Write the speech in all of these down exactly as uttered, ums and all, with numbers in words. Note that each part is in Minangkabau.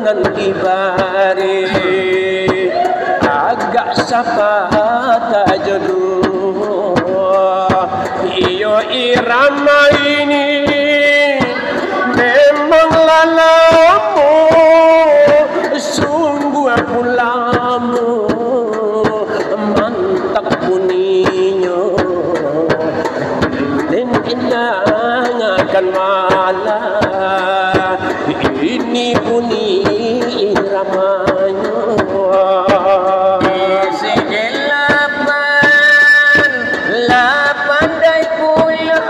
Ibari agak sapa tajodoh. Iyo irama ini memang lalamu, sungguh pun lamu, mantap bunyinya. Lintang akan malah, ini bunyi iramanyo. Isi delapan, lapan dai pulo,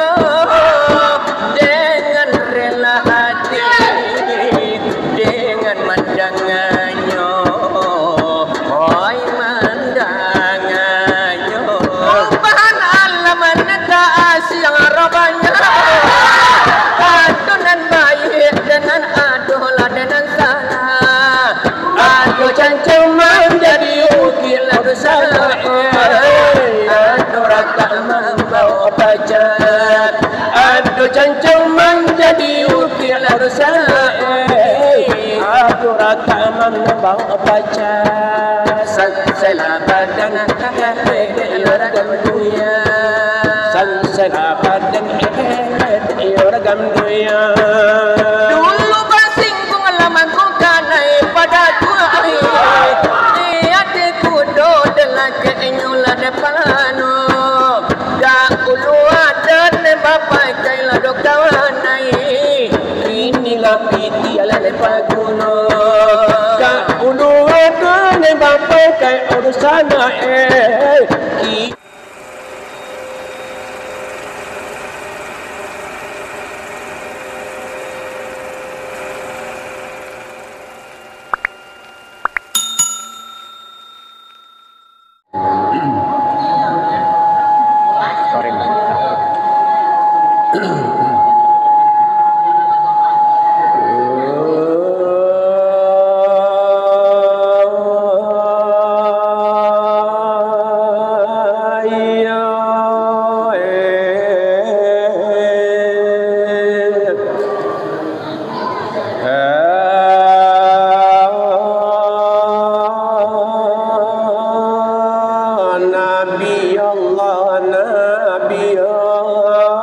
dengan rela hati, dengan mandanganyo. Oi, mandanganyo. Bahan alaman tak asiang robahnya. Ado nan baik dengan ado lah nan salah. Ado cancang manjadi ukik lalu salah. Ado ratak mambawa pacar. Ado cancang manjadi ukik lalu salah. Ado ratak mambawa pacar. Sansai lah badan, eh, eh, eh, ragam dunia. Sansai lah badan, eh, eh, eh, ragam dunia. Dulu basinggung lah mangko kanai pado tu, ai. Di ati kudo delakek inyo lah dapano. Dak ulu adan bapakai lah do kawan ai. Inilah piti alah dek paguno. Ka ulu ado nan bapakai urusan, eh. Ki- Nabi Allah, Nabi Allah.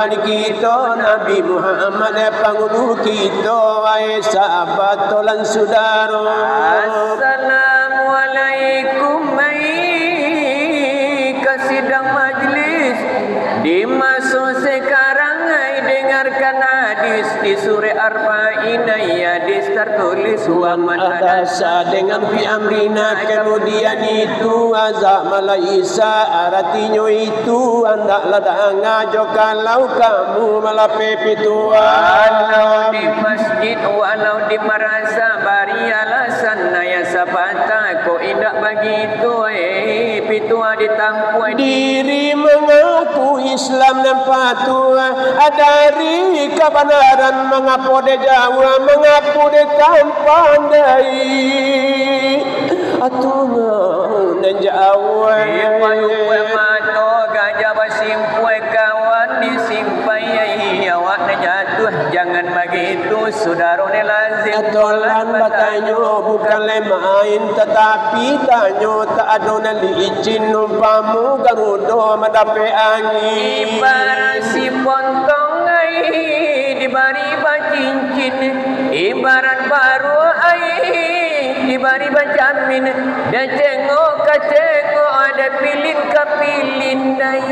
Kito Nabi Muhammad, pangulu kito, wahai sahabat, tolan sudaro. Assalamualaikum, ai ka sidang majlis. Di maso sekarang, ai dengarkan hadis di surah Arba'in, ai hadis tertulis, "Wa man ahdasa dengan fi amrina," kemudian itu azab malaisa, aratinyo itu, andaklah danga jo kalau kamu malapeh pituah. Walau di masjid, walau di marasa, bari alasan, ai sabanta, kok indak bagitu, eh, pituah ditampuah. Diri mangaku Islam nan patuah, dari kabanaran mangapo dek jauah, mangapo dek tampandai. Atungau nan jauah. Di palukuak mato gajah basimpuak, kawan disimpai, awak nan jatuah, jangan bagitu, sudaro nan lazim. Tolan batanyo bukan lai main, tatapi tanyo tak ado nan licin, umpamo garudo madapek angin. Ibarat si pontong ai dibari bacincin, ibarat baruak ai dibari bajamin, dek cengok ka cengok, dek pilin ka pilin, ai.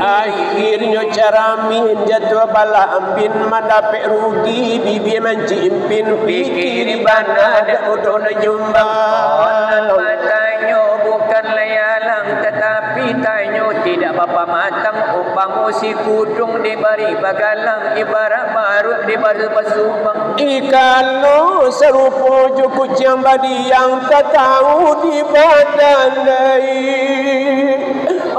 Akhirnyo caramin jatuah balambin, mandapek rugi bibia mancimpin, pikiri bana dek mudo nan jumbang. Konon batanyo bukan lai alang, tatapi tanyo tidak bapamatang, umpamo si kuduang dibari bagalang, ibarat baruak dibari basubang. Ikalo sarupo jo kuciang badiang, tatau di badan, ai,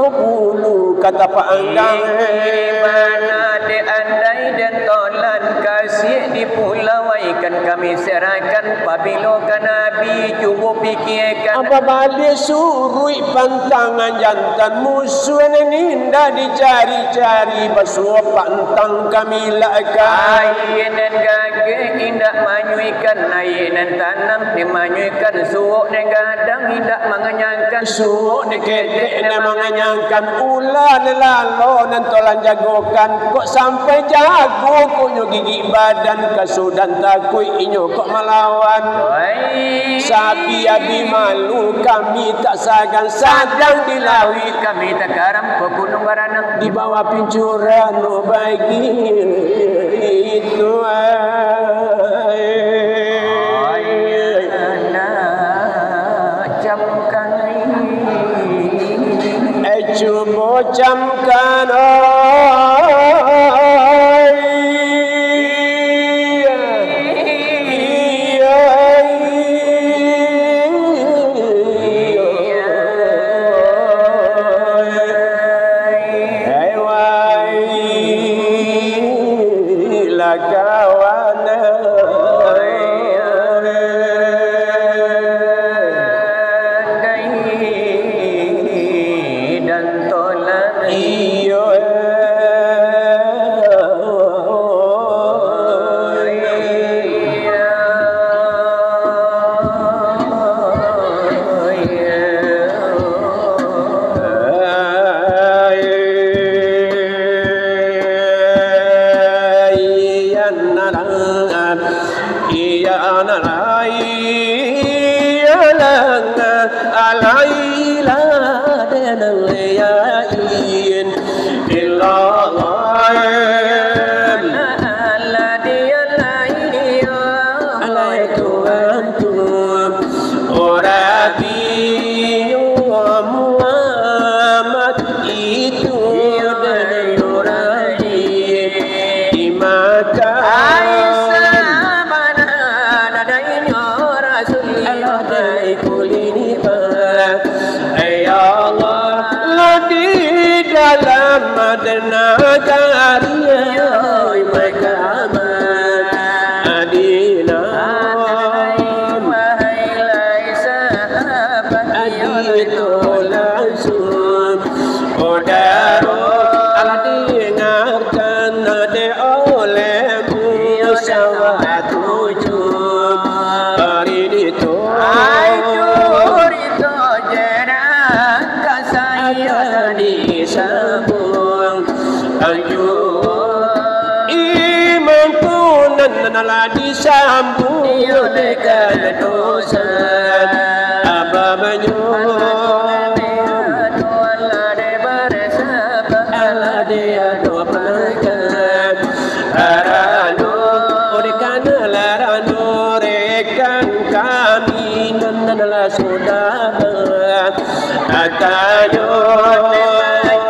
bulu ka tapanggang. Di bana dek andai den tolan, kasiak di pulau, ai kan kami serahkan, pabilo ka Nabi cubo pikiakan. Apa baliak suruik pantangan jantan, musuah nan indak dicari-cari, basuo pantang kami lakkan. Aia nan gageh indak manyuikan, aia nan tanam nan manyuikan, suok nan gadang indak manganyangkan, suok nan ketek nan manganyangkan, ula nan lalo nan tolan jagokan, kok sampai jago kok nyo gigik badan, kasudan takuik inyo kok malawan. Oi. Sabi-abi malu kami tak sagan, sadang di lauik kami takaram, ka Gunuang Baranang di bawah pincuran bagi itu, ai. Oi, nak camkan, ai. Eh, cubo camkan, oi. Dan tolan. Iyo, iya, anak lai, alang, alai, la, denang, yain, illallah. Alai Tuhan tu, oh Rabbi, oh Muhammad, itu dari Nurani di Makkah. Ai sabana dadainyo Rasul, Allah dari kulini ba. Ya Allah, lah di dalam nagari Makkah Madinah. Adil tu langsung, saudaro, alah dengarkan dek olehku sawatu. Hari itu, ai curito jerang ka sayo disambung. Imam tu nan, nan lah disambuang oleh kana dosa. Apa banyo? Alah dia doa pengakan. Arano, oleh kana larano rekan kami nan, nan lah sudah. Atanyo.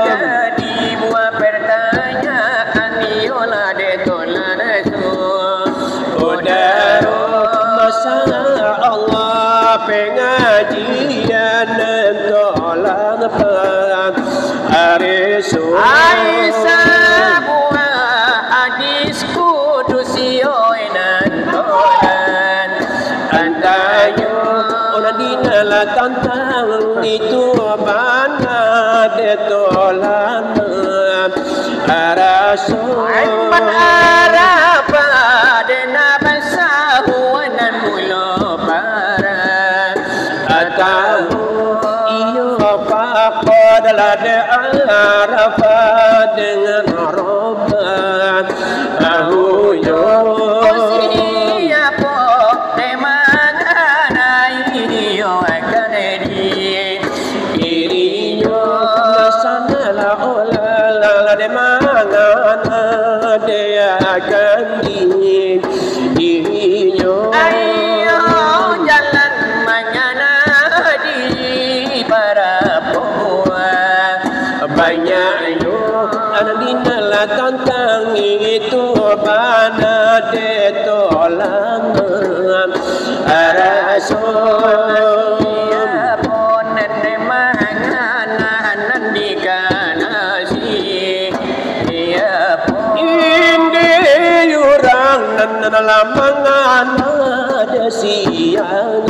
Jadi buah pertanyaan, iyolah dek tolan Rasul. Udaro, masya Allah, pengajian tolan Rasul. Ai sabuah hadis kudus, iyo nan tolan. Antanyo, oh, nan dinalah tantang itu bana dek tolan Rasul. Ai man Arafah dek nan basahu nan mulo parah. Atau iyo pakod lah dek Arafah dengan Robah. Ahunyo. Oh, siapo dek manganai iyo akan di irinyo. Sanalah olah lah dek mangana dek akan di irinyo. Ayo jalan mangana di para pembuat. Banyaknyo nan dinalah tantang itu bana dek tolan Rasul. Siapo nan manganai nan dikanasi? Siapo? Indik urang nan, nan lah manganai siang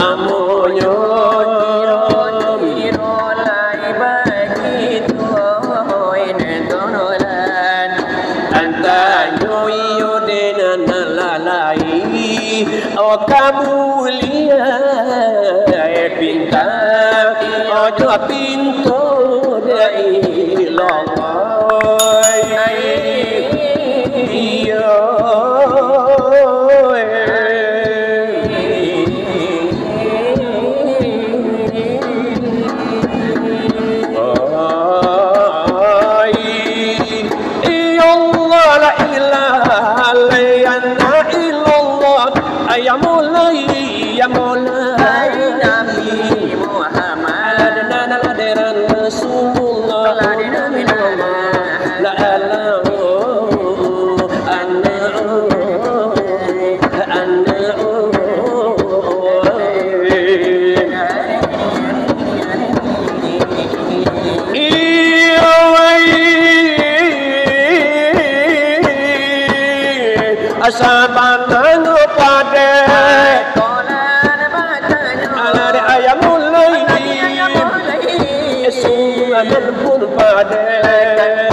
amonyo. Lai bagitu, oi, nan tolan. Antanyo iyo dek nan lalai, oh, kabuliah, eh, pinta, oh, jo pinto dek ilalai. Iyo, eh. Ai, ya Allah, la ilaha illallah, ya Maulana, ya Maulana. Ai Nabi Muhammad. Ala dana, ala dana Rasulullah. Ala dana Muhammad. La ala, oh, oh, oh. Anak, anak, iyo, wai. Asa banang padek. Alah dek ayam mulai. Sungguh anak pun padek.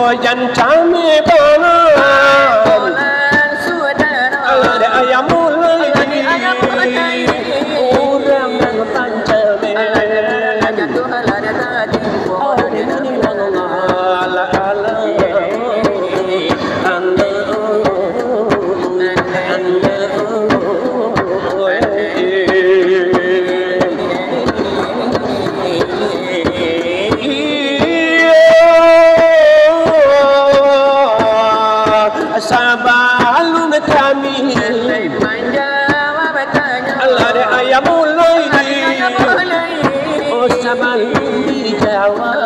Ojan cami balam. Alah dek ayam mulai. Urang nan pancami. Alah, alah. Iyo, sabalun kami lah dek ayam mulai. Oh, sabalun dijawab.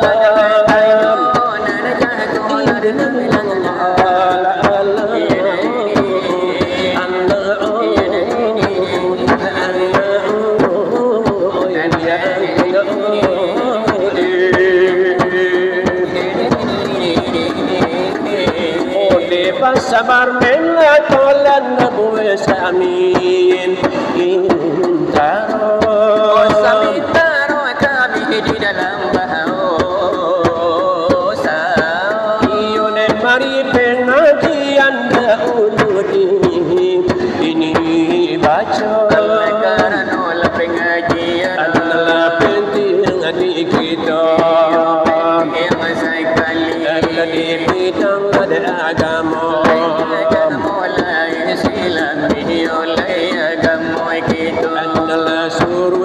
Ode basabar mena tolan nabuah samin. Intar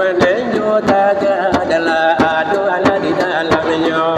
Denyo tagak adalah ado Allah di dalamnyo.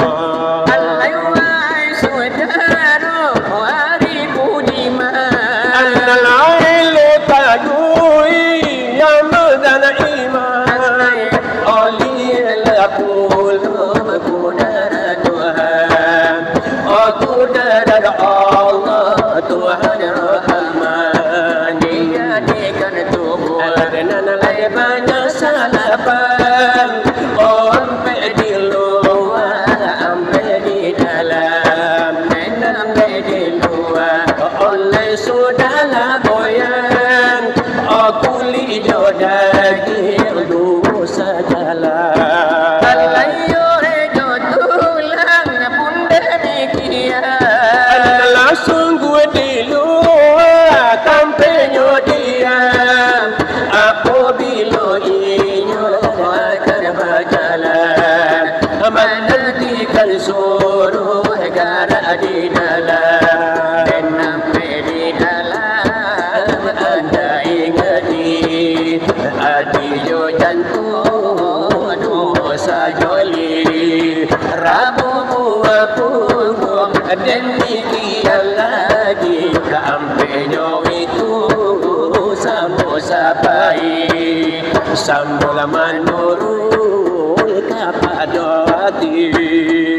Alai wahai sudaro ari budiman. Alai lo taguih amal dan iman. Alai oleh lah pulo kudrat Tuhan. Oh, kudrat Allah, Tuhan Rahman. Dijadikan tubuh nan lai banyak salapan. Oh, ampek di lua, ampek di dalam. Nan ampek di lua, oleh sudah lah goyang. Oh, kulik jo dagiang duo sajalan. Alai yo jo tulang pun demikian. Adalah sungguh di lua tampenyo diam. Apabilo inyo akan bajalan, manantikan suruah garak di dalam. Nan ampek di dalam, anda ingati, ati jo jantuang duo sajoli. Rabu buah punggung, demikian lagi ka ampenyo itu samo sapai. Sambulah manurun kapado ati.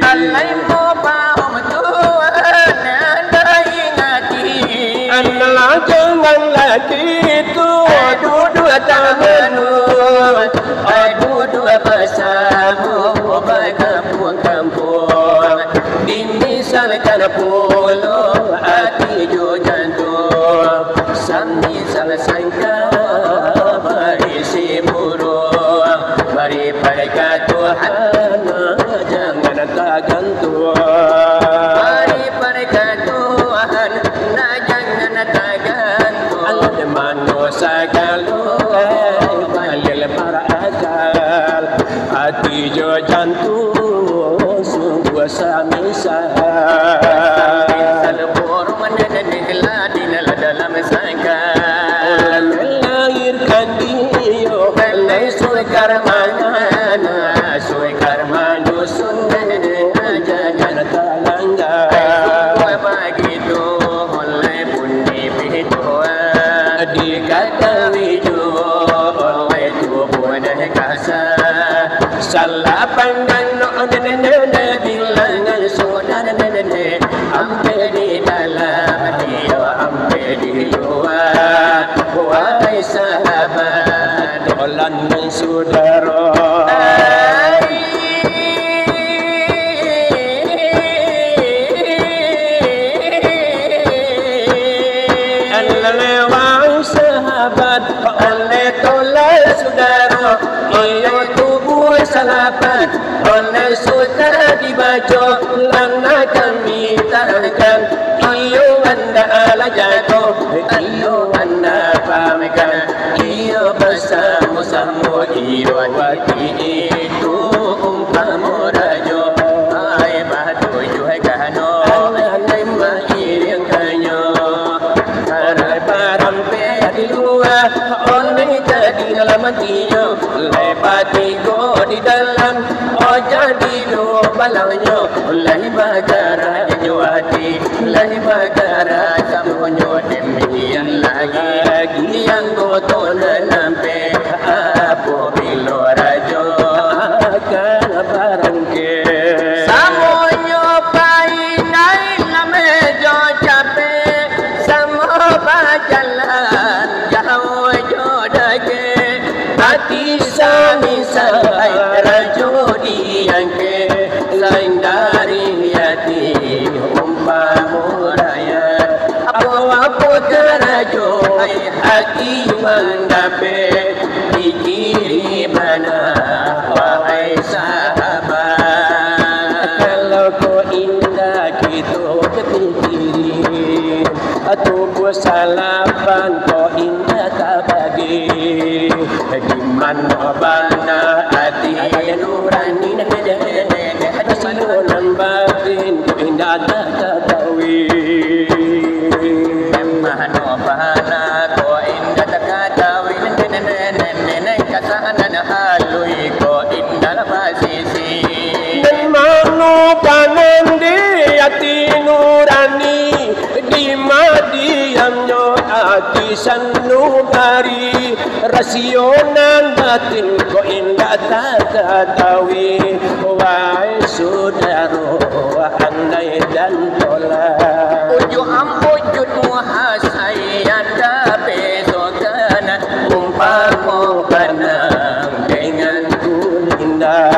Alai mo paham Tuhan anda ingati. Andalah jangan lagi tu duduak tamanu. Duduak basamo bakampuang-kampuang. Dimisalkan pulo ati jo jantuang. Samisal sangka baisi buruang, bari pai ka Tuhan, jangan tagantuang. Bari pai ka Tuhan, nah jangan tagantuang. Alah di mano sagalo, balil barakal, ati jo jantuang sungguah samisal. Samisal burung mananeh lah di dalam sangka. Ulah melahirkan dio, lai sukar mangana, sukar manusun, jangan talangga. Bagitu, oleh pun dipituan. Dikatahui juo, oleh tubuah nan kasa. Salah pandang no nene bilangan saudara nene, ampe di dalam dio, ampe di lua. Wahai sahabat, dolan nan sudaro. Alai wahai sahabat, oleh tolak sudaro, iyo tubuah salapan, oleh sudah dibaco, lah kami tarangkan, iyo anda lah jago, iyo anda pahamkan, iyo basamo-samo, iyo hati itu umpamo rajo, ai batujuah gano, ai mairingkannyo. Lai barampek di lua, oleh jadi dalam atinyo, lai batigo di dalam, oh jadi duo balangnyo, lai bagarak jo ati, lai bagarak samonyo, demikian lagi anggoto nan ampek, apabilo rajo akan barangkek. Samonyo pai naiak lameh jo capek, samo bajalan jauah jo dakek. Ati samisal rajo diangkek, lain dari ati umpamo rayat. Apo-apo karajo ati mandapek, pikiri bana, wahai sahabat. Kalau ko indak kito bapikiri, tubuah salapan ko indak tabagi. Di mano bana ati nurani, ati nan batin ko indak takatahui. Mano bana ko indak takatahui, nene, nene, nene, kasanan hal Di ati nurani, di madiamnyo ati sanubari, rasio nan batin ko indak takatahui. Wahai sudaro, andai dan tolah. Ujuik ambo juik muhasai, anda besokan umpamo banang dengan kuninda.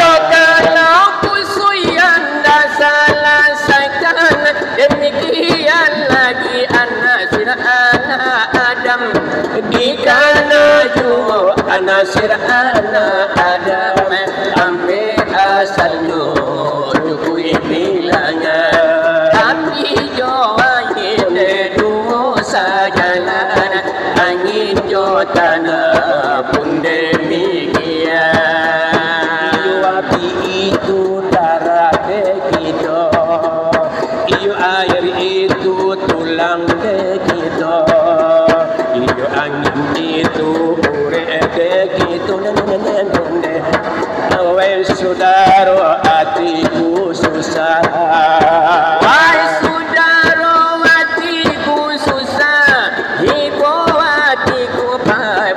Kalau kusuian dah salasaikan, demikian lagi anasir anak Adam. Dikana juo anasir anak Adam, ampek asalnyo cukuik bilangan. Api jo aia duo sajalan, angin jo tanah pun demikian. Iyo api itu darah dek kito, iyo air itu tulang dek kito, iyo angin itu urek dek kito. Wahai sudaro, atiku susah. Wahai sudaro, atiku susah. Ibo atiku,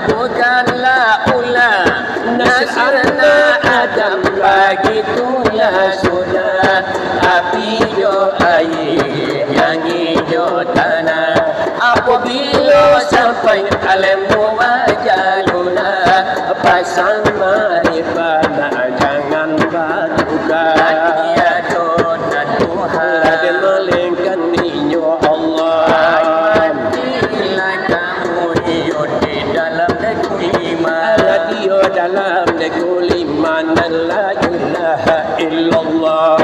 bukanlah ulah. Nasir anak Adam, bagitulah sudah. Api jo aia, angin jo tanah. Apabilo sampai alam muajaluna, pasang maripana jangan batuka. Tiado nan Tuhan. Tiado melainkan inyo Allah. Matilah kamu, iyo di dalam dekuliman. Alah iyo dalam dekuliman, la ilaha illallah.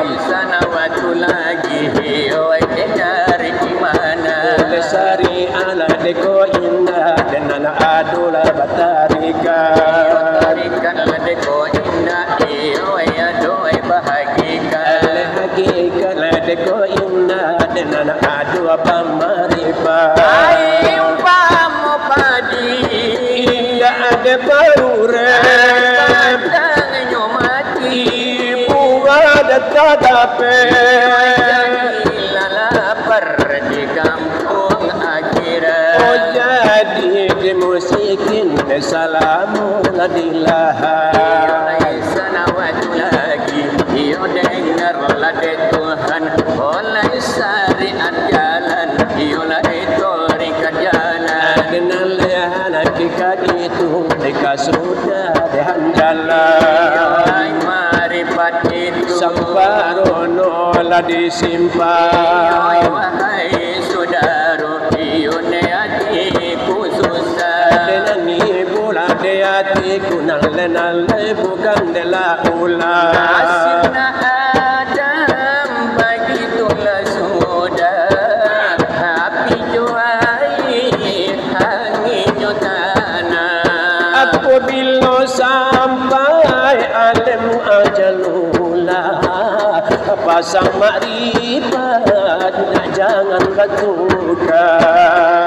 Iyo, sanawatu lagi, iyo, dengar di mana. Oleh syariat lah deko indak, dan anak ado lah batarikat. Iyo, tarikat lah deko indak, iyo, ado bahagikat. Oleh hakikat lah deko indak, dan anak ado pamarifat. Ai, umpamo padi. Indak ado barurek. Batang nyo mati. Buah datang dapek. Jadilah lapar di kampuang akhirat. Oh, jadi di musikin salamu ladilah. Iyo, sanawatu lagi. Iyo, dengarlah dek Tuhan. Oleh syariat jalan. Iyo, lai tarikat jalan. Dengan lihat hakikat itu dikasih Sudah deh jalan. Iyo, ai marifat itu. Samparono lah disimpan. Iyo, wahai sudaro, iyo ne atiku susah. Dengan ibulah de atiku nalai-nalai bukan de lah ulah. Nasib anak Adam bagitulah sudah. Api jo aia, angin jo tanah. Apabilo sampai alam ajalula, pasang makrifat, jangan batuka.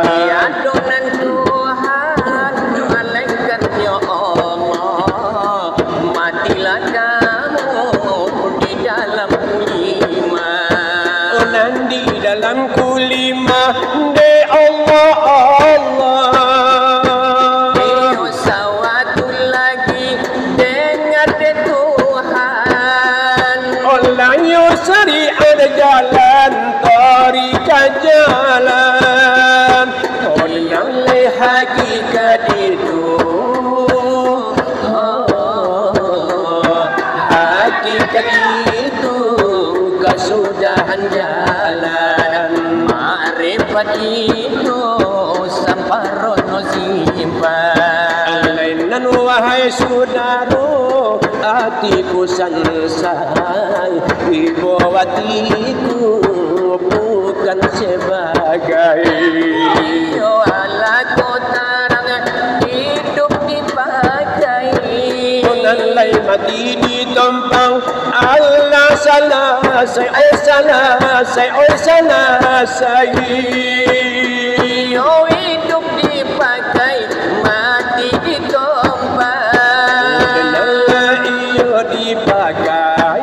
Tiado nan Tuhan malainkan yo Allah. Matilah kamu di dalam kulima. Oh, nan di dalam kulima, dek Allah, Allah. Iyo sawatu lagi, dengar dek Tuhan. Oh, lah iyo syariat jalan, tarikat jalan. Oh, nan lai hakikat itu. Oh, hakikat itu kasudahan jalan. Makrifat itu samparono simpan. Alainan wahai sudaro, atiku sansai, ibo atiku bukan sebagai. Iyo, alah ko tarang hidup dipakai. Nan lai mati ditompang, alah salasai, oi salasai, oi salasai. Iyo hidup dipakai, mati ditompang. Nan lai iyo dipakai.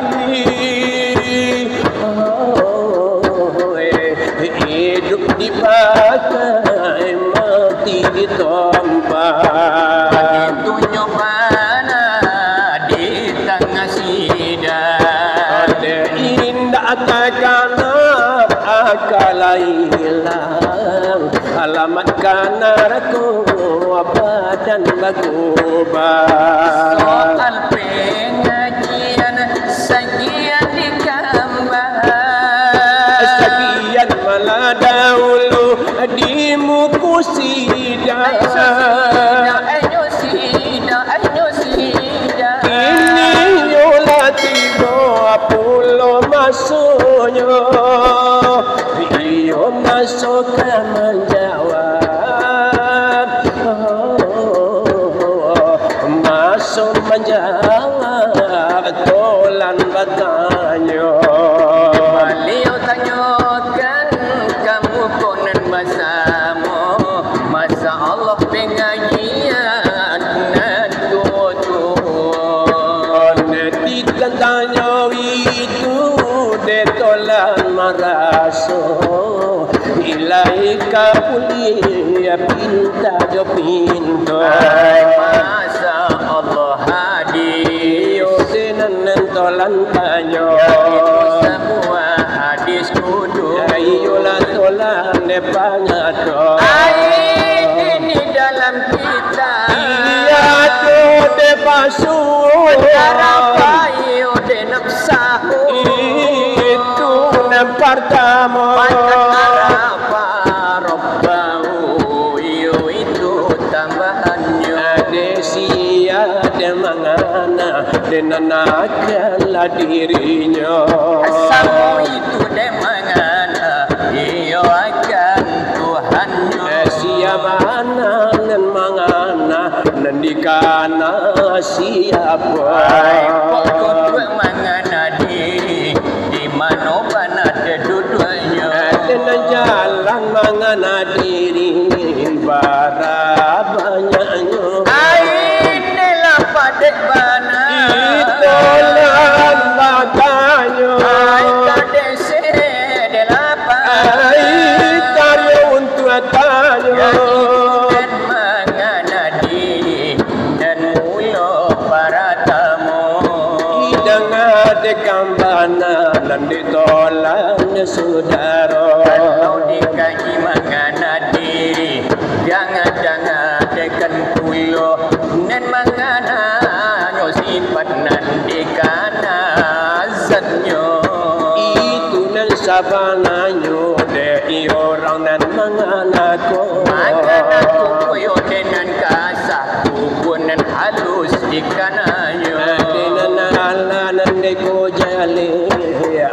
Ka narako badan bagubah. Soal pengajian sagian digambar. Sagian malah dahulu di muko sidang. Ai, nyo sidang, ai, nyo sidang, ai, nyo sidang. Kini nyo lah tibo pulo masonyo. Iyo maso ka manjawab, maso manjawab tolan batanyo. Baliau tanyokan ka muko nan basamo, masa Allah pangajian nan tuo-tuo. Nan di tantanyo itu dek tolan maraso. Ilai ka buliah pinta jo pinto. Ai, masa Allah hadir. Iyo, sinan nan tolan tanyo. Itu samua hadis kudu. Iyolah tolan dek panyato. Ai, ini dalam kitab. Iyo tu dek pasu. Arafah iyo dek nafsahu. Itu nan partamo. Mangkan Arafah Rabbahu, iyo itu tambahannyo. Dek sia dek mangana, dek nan akan lah dirinyo. Samo itu dek mangana, iyo akan Tuhannyo. Sia bana nan mangana, nan dikana siapo? Ai, kok duduak mangana diri, di mano bana dek duduaknyo? Ado nan jalan mangana diri, bara banyaknyo. Ai, inilah padek bana. Itulah batanyo. Ai, kadek sede lapar. Ai, karyo untuak tanyo. Nan mangana diri, nan mulo paratamo. Didanga dek kambana, nan ditolan sudaro. Kalau dikaji mangana diri, danga-danga dek kan pulo, nan mangananyo sipat nan dikana zatnyo. Itu nan sabananyo dek iyo urang nan mangana ko. Mangana ko koyo dek nan kasa, tubuah nan halus dikananyo. Dek nan alah nan dek ko jaleh,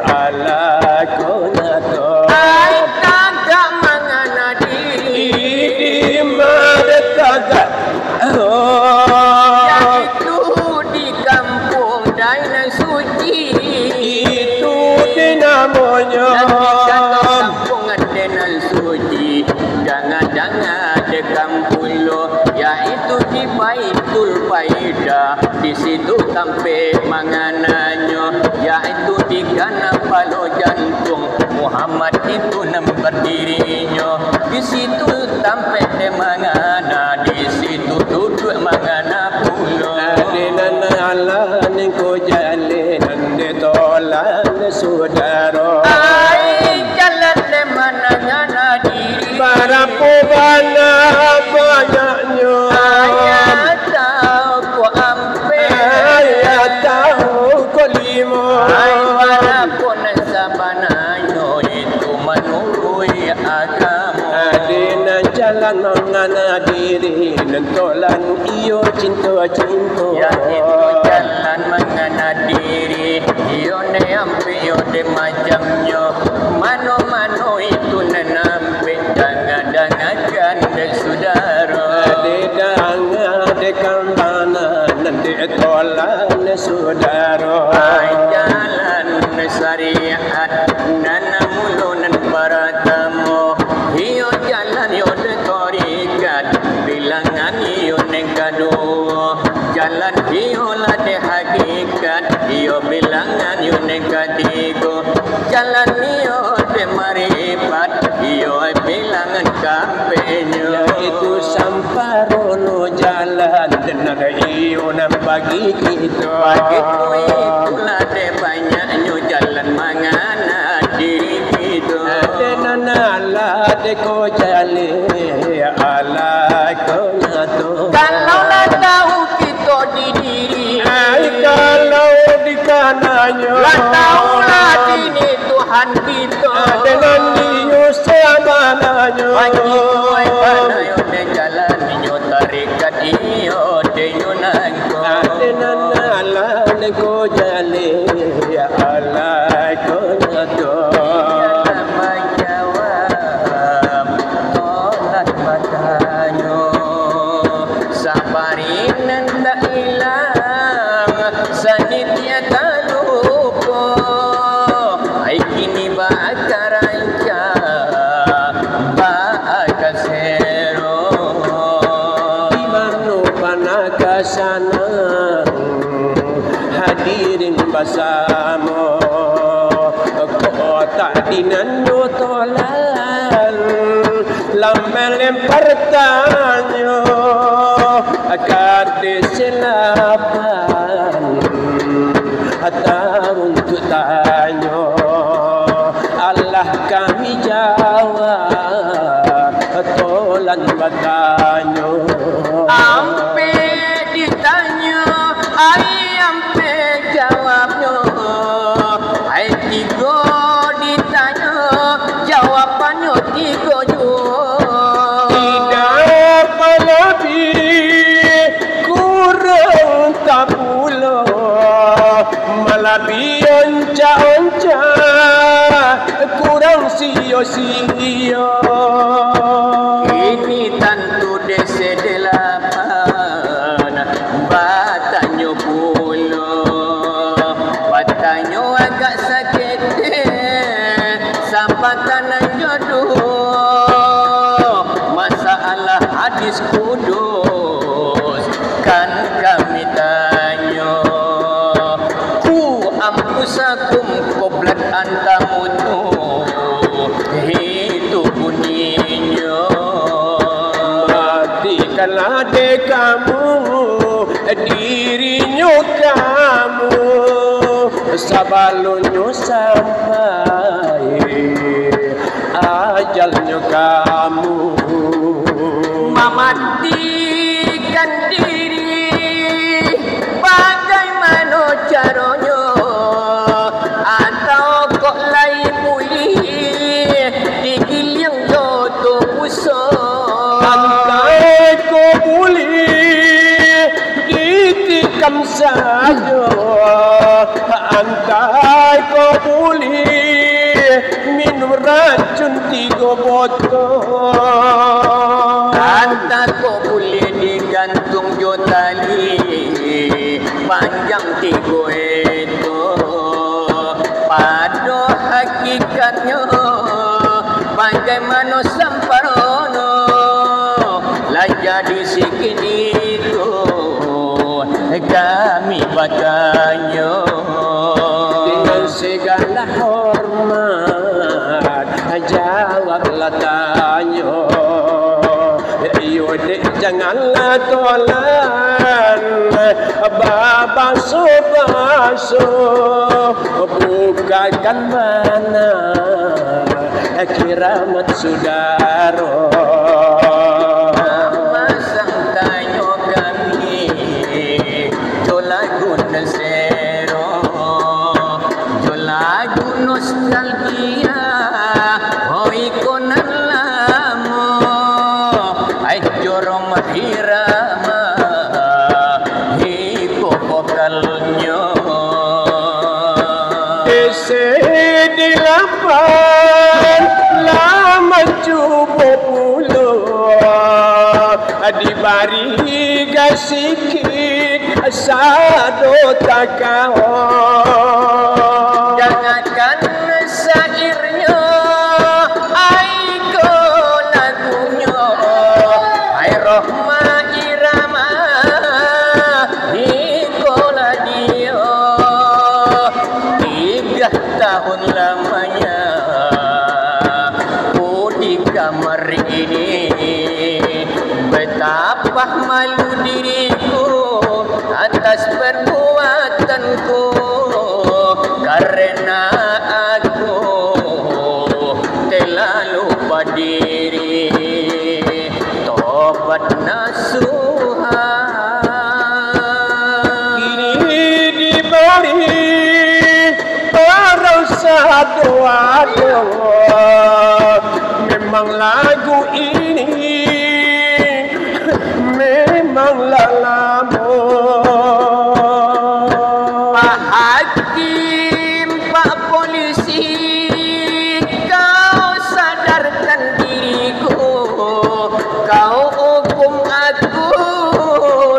alah ko nyato. Ai, tagak mangana diri. Di ma dek tagak? Oh. Yaitu di kampuang dek nan suci. Itu dinamonyo. Nan di kampuang dek nan suci. Danga-danga dek kan pulo, yaitu di Baitul Faidah. Di situ tampek mangananyo, yaitu di ganang palo jantuang Muhammad itu nan bardirinyo. Di situ tampek dek mangana, di situ duduak mangana pulo. Dek nan alah nan ko jaleh, nan dek tolan sudaro. Ai, jalan dek mangana diri. Barapo bana banyaknyo? Ai, atau ko ampek? Ai, atau ko limo? Ai, barapo nan sabananyo itu manuruik agamo? Dek nan jalan mangana diri, nan tolan iyo cinto-cinto. Yaitu jalan mangana diri, iyo nan ampek, iyo dek macamnyo. Mano-mano itu nan ampek, danga-dangakan dek sudaro. Dek danga dek kambana, nan dek tolan sudaro. Ai, jalan syariat, nan mulo nan paratamo, iyo jalan iyo dek tarikat, bilangan iyo nan kaduo, jalan iyo lah dek hakikat, iyo bilangan iyo nan katigo, jalan iyo dek marifat, iyo bilangan kaampehnyo. Itu samparono jalan, nan iyo nan bagi kito. Bagi ko itulah dek banyaknyo jalan mangana diri kito. Dek nan alah dek ko jaleh, Alah ko nyo tu. Kalau lah tahu kito di diri, ai, kalau dikananyo, lah tahu lah dini Tuhan kito. Ado nan iyo sabananyo. Bagi tuai panai, ode jalan inyo tarikat iyo, ode yo nangko. Ado nan alah nangko jaleh, alah ko nyo tu. Iyo lah manjawab. Tolak batanyo, sabari nan tak ilang, sanitia tak lupo. Ai kini baa ka rancak, baa ka sero. Di mano panah ka sanang, hadirin basamo. Kok tadi nan nyo tolan, lah malempar tanyo, ka dek silapan, atau untuak tanyo. Alah kami jawab, tolan batanyo. Ampek ditanyo, ai ampek jawabnyo. Ai tigo ditanyo, jawabannyo tigo juo. Indak palabiah, kurang tak pulo, malabiah oncak-oncak, kurang sio-sio. Kini tantu dek si dalapan batanyo pulo, batanyo agak saketek, sampaikan nan jodoh, masalah hadis kudus kan kami tanyo. Ku anfusakum qabla an tamutu, itu bunyinyo. Matikanlah dek kamu dirinyo kamu, sabalunnyo sampai ajalnyo kamu. Mamatikan diri, bagaimano caronyo? Atau kok lai buliah digiliang jo tu puso? Antai kok buliah ditikam sajo, antai kok buliah minum racun tigo botol. Antai kok buliah digantung jo tali panjang tigo ekor. Pado hakikatnyo, bagaimano samparono, lah jadi sikini tu kami batanyo. Dengan segala hormat, jawablah tanyo. Iyo dek, janganlah tolan babaso-baso, bukakan bana kiramat sudaro. Masang tanyo kami, jo lagu nan sero, jo lagu nostalgia, oi ko nan lamo, ai jo Rhoma Irama, iko vokalnyo. Isi dalapan lah mancubo pulo, dibari gasikik sado takao. Dangakan sairnyo, ai ko lagunyo, ai Rhoma Irama, iko lah dio. Tigo tahun lamanya ku di kamar ini, betapa malu diriku atas perbuatanku, karena aku terlalu badiri. Aduh, aduh, memang lagu ini memanglah lamo. Pak Hakim, Pak Polisi, kau sadarkan diriku, kau hukum aku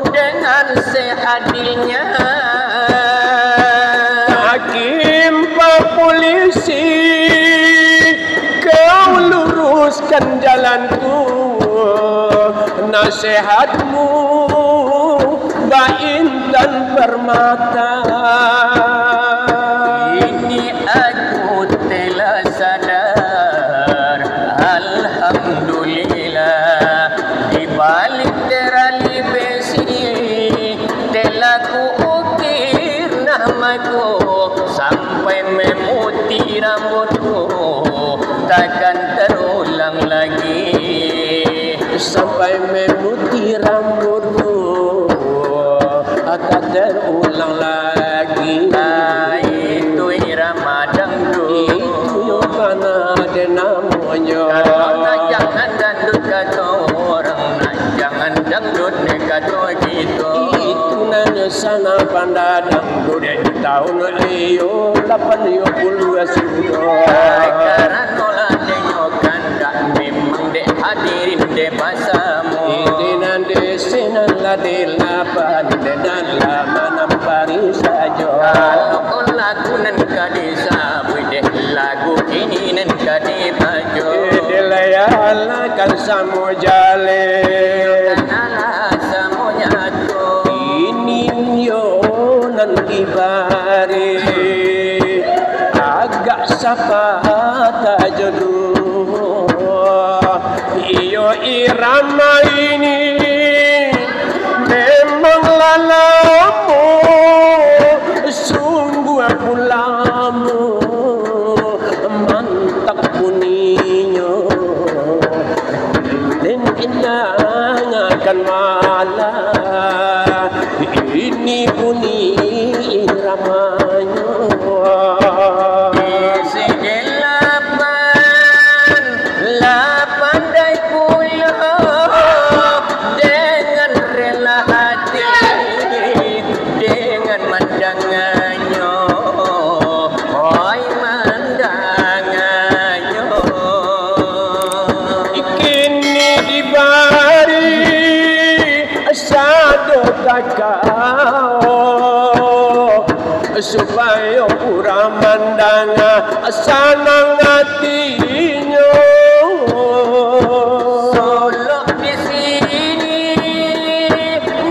dengan seadilnya. Hakim, Pak Polisi, kau luruskan jalanku, nasihatmu baintan permata. Kini aku telah sadar, alhamdulillah, di balik terali besi, telah kuukir namaku, sampai memutih rambutku, takkan terulang lagi. Sampai memutih rambutku, tak terulang lagi. Ah, itu irama dangdut. Itu yo bana dek namonyo. Kalau nak jangan dangdut kato urang, nak jangan dangdut dek kato kito. Itu nan sanak banda dangdut di tahun iyo lapan puluah sudah. Karano lah denyo kandak, memang dek hadirin dek basamo. Iti nan di sinan lah di lapan, di dalam manam pari sajo. Kalau lagu nan ka disabuik dek lagu kini nan ka dibaco. Dilayakan samo jaleh. Kanalah samo nyato. Kini yo nan dibari agak sapatah jo duo. Iyo, irama ini memang lah lamo, sungguah pun lamo, mantap buninyo. Den dangakan malah, ini bunyi iramanyo. Isi delapan, lapan dai pulo, dengan rela hati, dengan mandanganyo, oi mandanganyo. Kini dibari sado takao, supayo urang mandanga sanang atinyo. Solok di sini,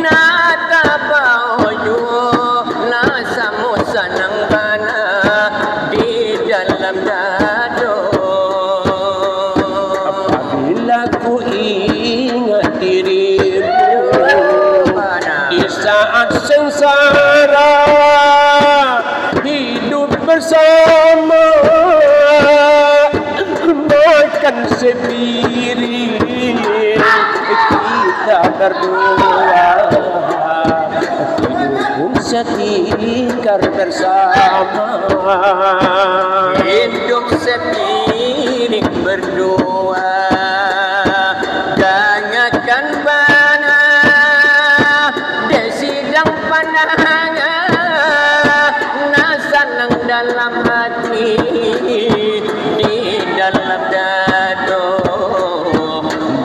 nah tabao juo, nah samo sanang bana di dalam dado. Apabila ku ingat dirimu di saat sengsara, hidup bersama, makan sepiring kita berdua, hidup pun setingkar bersama. Hidup sepiring berdua, dangakan bana, dek sidang pandangan, nah sanang dalam hati, di dalam dado,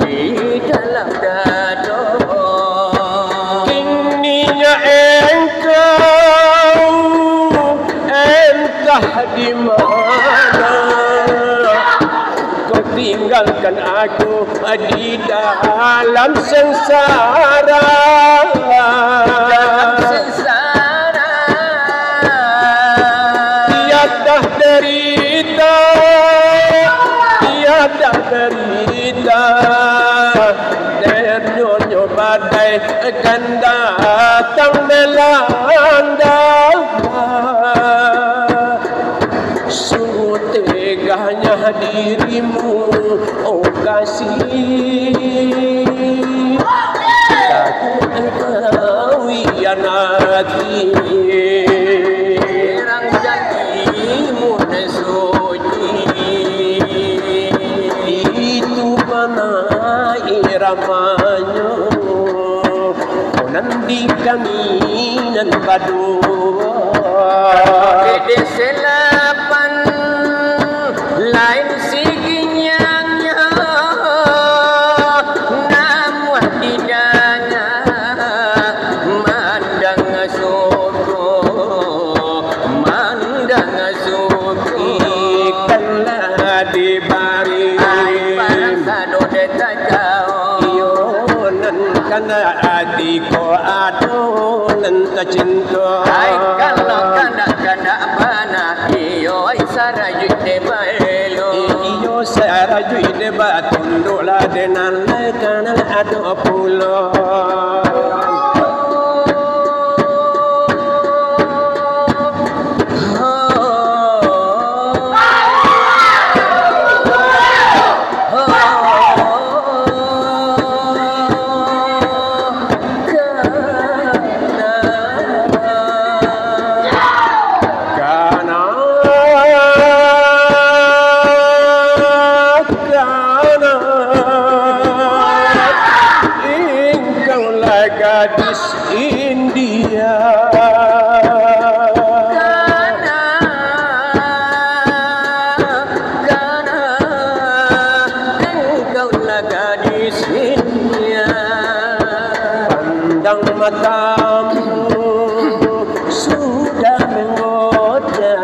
di dalam dado. Kini nyo engkau entah di mana, kau tinggalkan aku di dalam sengsara. Dalam sengsara. Tiada derita, tiada derita, dek nyo badai kan datang melanda. Sungguh teganya dirimu, oh kasih. Aku engkau hianati. Terang janjimu nesu. kami nan baduo. Dek selapan lain siginyangnyo, namuah didanga mandanga suko, mandanga suko. Ikan lah dibari. Ai, barang sado dek tagao. Iyo, nan kandak ati ko ado nan tacinto. Ai, kalau kandak-kandak bana, iyo, ai, sarajuik dek baelo. Iyo, sarajuik dek batunduk lah, dek nan lai kanal ado pulo. Kana, kana, ingkau lah gadis India. Kana, kana, engkau lah gadis India. Pandang matamu sudah menggoda,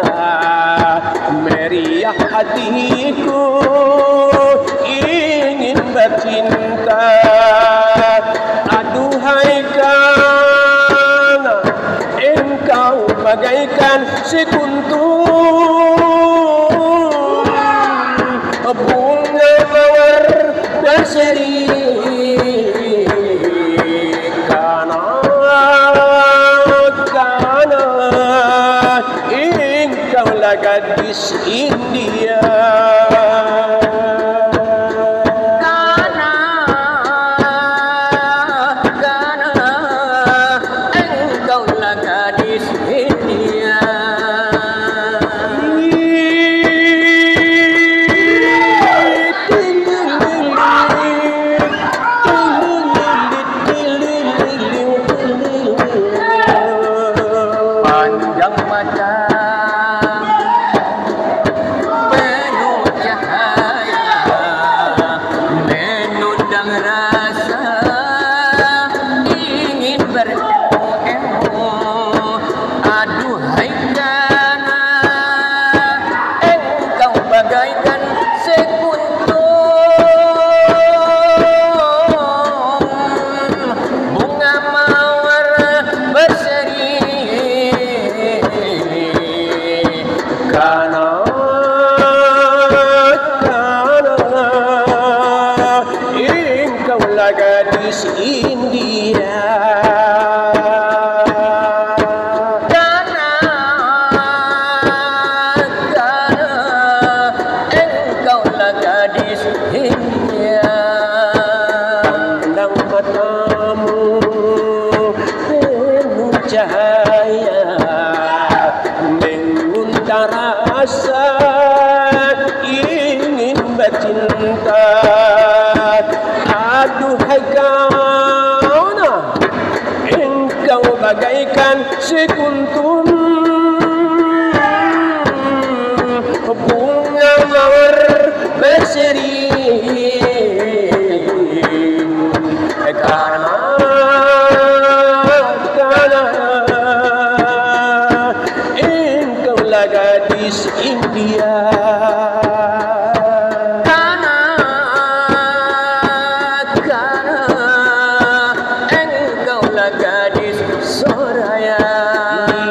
meriah hatiku ingin bercinta. Aduhai kana, engkau bagaikan sekuntum bunga mawar berseri. Kana, kana, engkau lah gadis India. Kana, kana, engkau lah gadis India. Pandang mata penuh cahaya, menundang rasa ingin bertemu. Aduhai kana, engkau bagaikan sekuntum bunga mawar berseri. Kana, kana, engkau lah gadis India. Kana, kana, engkau lah gadis India. Pandang matamu penuh cahaya, mengundang rasa ingin bercinta. Aduhai kana, engkau bagaikan sekuntum bunga mawar berseri. Kana, kana, engkau lah gadis India. Kana, kana, engkau lah gadis Soraya.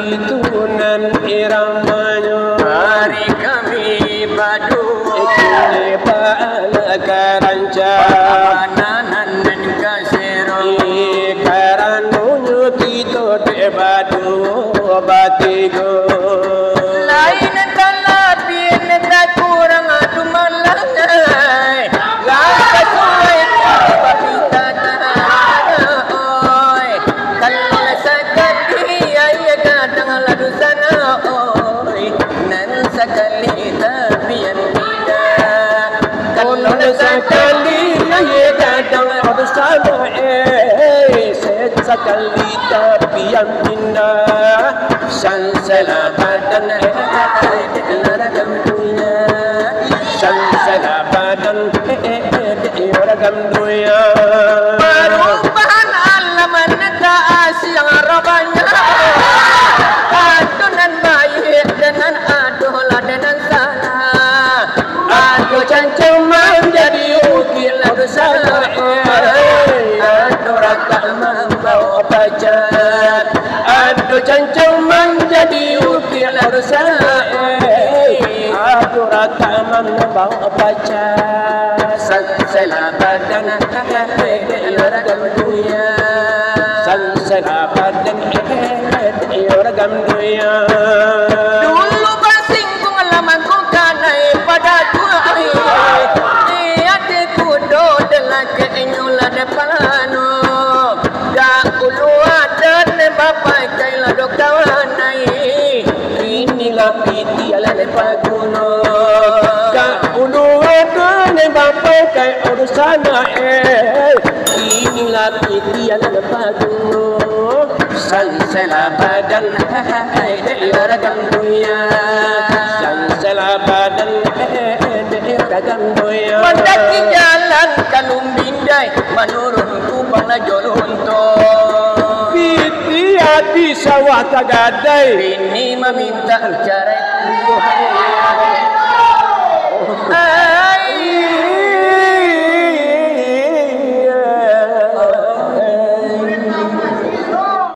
Itu nan iramanyo. Mari kami baduo. Kini bala karanca. Bamananan nan kasero. Karanonyo kito dek baduo batigo. Lain talabiah takurang, aduh malang ai. Lah kasuai babi tanah, oi. Kalau sakali ai gadang lah dusanak, oi. Nan sakali tapian tidak. Kalau sakali ai gadang lah dusanak, eh, sakali Pian pindah, sansela badan, eh, eh, eh, eh, ragam dunia. Sansela badan, eh, eh, eh, eh, ragam dunia. Parubahan alam nan tak asing rabanya. Ado nan baiak dan nan ado lah nan salah. Ado cancang manjadi ukik lah dosa, eh. Ado ratak mambao pacar. Ado cancang manjadi ukik lah dosa, eh. Ado ratak mambao pacar. Sansela badan, eh, eh, eh, ragam dunia. Sansela badan, eh, eh, eh, ragam dunia. Dulu basinggung lah mangko kanai pado tu ai. Di ati kudo delakek inyo lah depano. Dahulu adat ne bapakai lah do kawan ai. Kini lah piti alah ne paguno. Dahulu adat ne bapakai urusan ai. Kini lah piti alah ne paguno. Sansela badan, eh, eh, eh, ragam dunia. Sansela badan, eh, eh, eh, eh, ragam dunia. Mandaki jalan ka Lumbindai, manurun Kubang lah jo Lunto. Piti ati sawah tagadai. Bini mamintak carai.